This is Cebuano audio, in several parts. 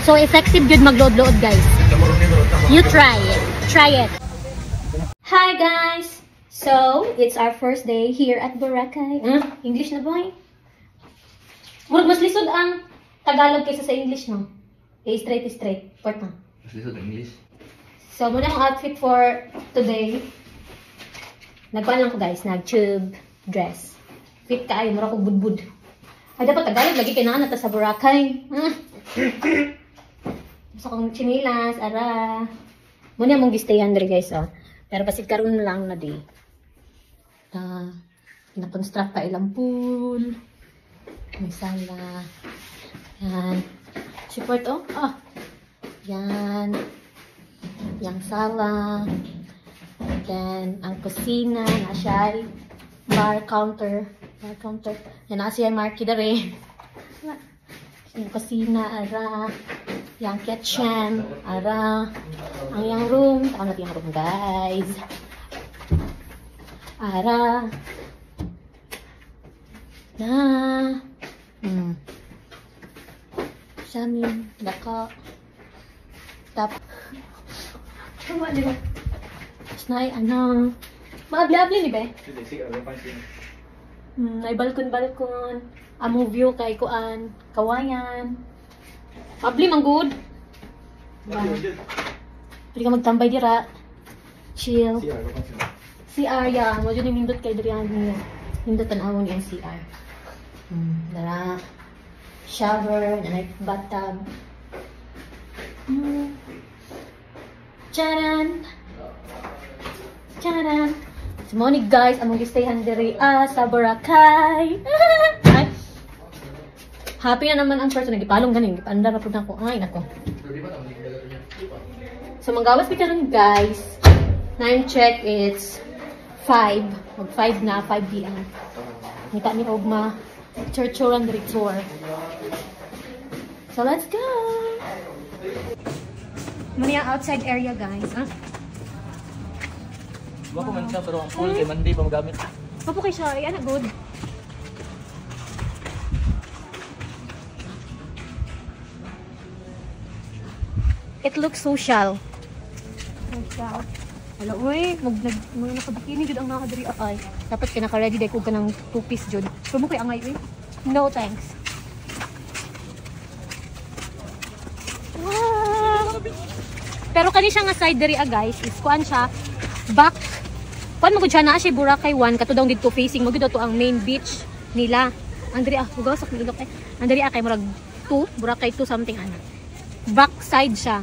So effective gyud magluod-luod, guys. You try it. Try it. Hi guys. So, it's our first day here at Boracay. Ah, English na, boy. Murag mas lisod ang Tagalog kaysa sa English, no? Eh, straight straight. Port na. Mas lisod ang English. So, muna akong outfit for today. Nagkuhan lang ko, guys, nag-tube dress. Fit kaayo, mura ko budbud. Ay, dapat Tagalog lagi kay naa na ta sa Boracay. Ah. Gusto kong chinilas, ara. Muna mong gistayan diri, guys, oh. Pero basit karon lang na di. Ah, na-construct pa ilang pool. May sala. Yan. Support, oh. Ah. Yan. Yang sala. Then, ang kusina, na siya ay bar counter. Bar counter. Yan na siya marquee dere. Yung kusina, ara. Yang kitchen, ara. Ang yang room. Tawag natin yung room, guys. Ara. Na. Samin, daka. Tap. Tama, di ba? Tapos na ay, ano. Maabli-abli ni be? Sige, ano pa siya? Ay balkon-balkon. Amo view kay kuan, kawayan. Abli man good. Ba. Pwede ka magtambay dira. Chill. Sige, ano pa siya? CR ya, mo jud nindot kay diri ang niya. Nindot tan-awon yung CR. Dara. Shower, na bathtub. Charan. Charan. So, mo ni guys, among gistayhan diri ah, sa Boracay. Ay. Happy na naman ang person nagipalong ganin, gipandar na pud nako. Ay nako. So manggawas mi karon, guys. Time check, it's 5. Mag 5 na, 5 p.m. Ngita ni og ma churchuran diri tour. So let's go. Muna yung outside area, guys. Ah, Gwapo man siya pero ang pool kay Monday pa magamit. Papo kay siya, ay ana good. It looks social. Social. Hala, uy, mag nag mga nakabikini jud ang naa diri ay. Dapat ka naka-ready dai kog kanang two-piece jud. Pero mo kay angay uy. No thanks. Wow. Pero kani siya nga side diri ah, guys, is kuan siya back. Kuan mo gud siya, naa siya Boracay 1 kato daw didto facing mo gud to ang main beach nila. Ang diri ah, hugaw sa ilok eh. Ang diri ah kay murag 2, Boracay 2 something ana. Back side siya.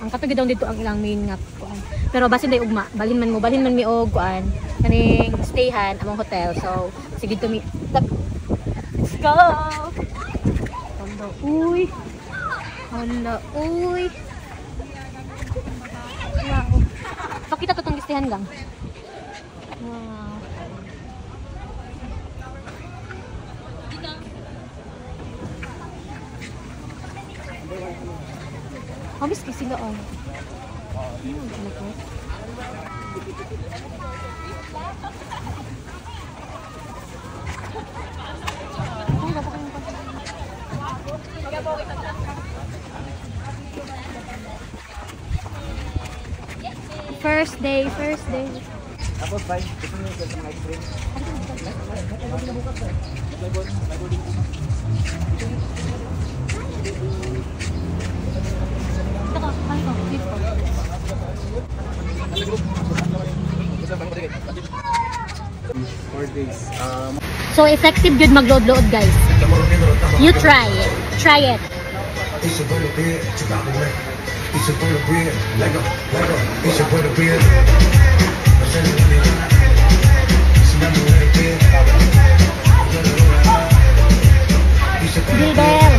Ang kato gid daw didto ang ilang main nga kuan. Pero basin day ugma, balhin man mi og kuan kaning stayhan among hotel. So sige dito mi. Let's go. Hala, uy. Hala, uy. Wow. Pakita to tong gistihan lang. Wow. Habis kay sila oh. Ano ko? Ay, dapat kayong First day, first day. Tapos bye. Gusto niyo sa mga ice cream? Ito ko, kami ko, please ko. 4 days. So effective good magload-load, guys. You try it. Try it. Gilbert.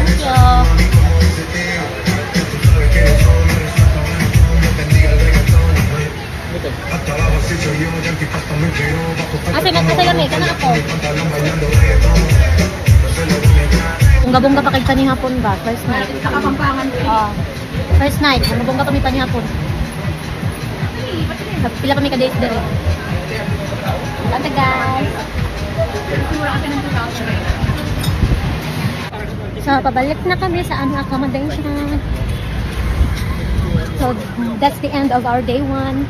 Thank you. Thank you. Asa asa lami kana ako. Bongga-bongga pa kay panihapon ba? First night. Kapampangan ko. Oh. First night, bongga-bongga pa mi panihapon. Pila pa mi ka days dere. Mura kasi ng 2,000. So, pabalik na kami sa aming accommodation. So, that's the end of our day one.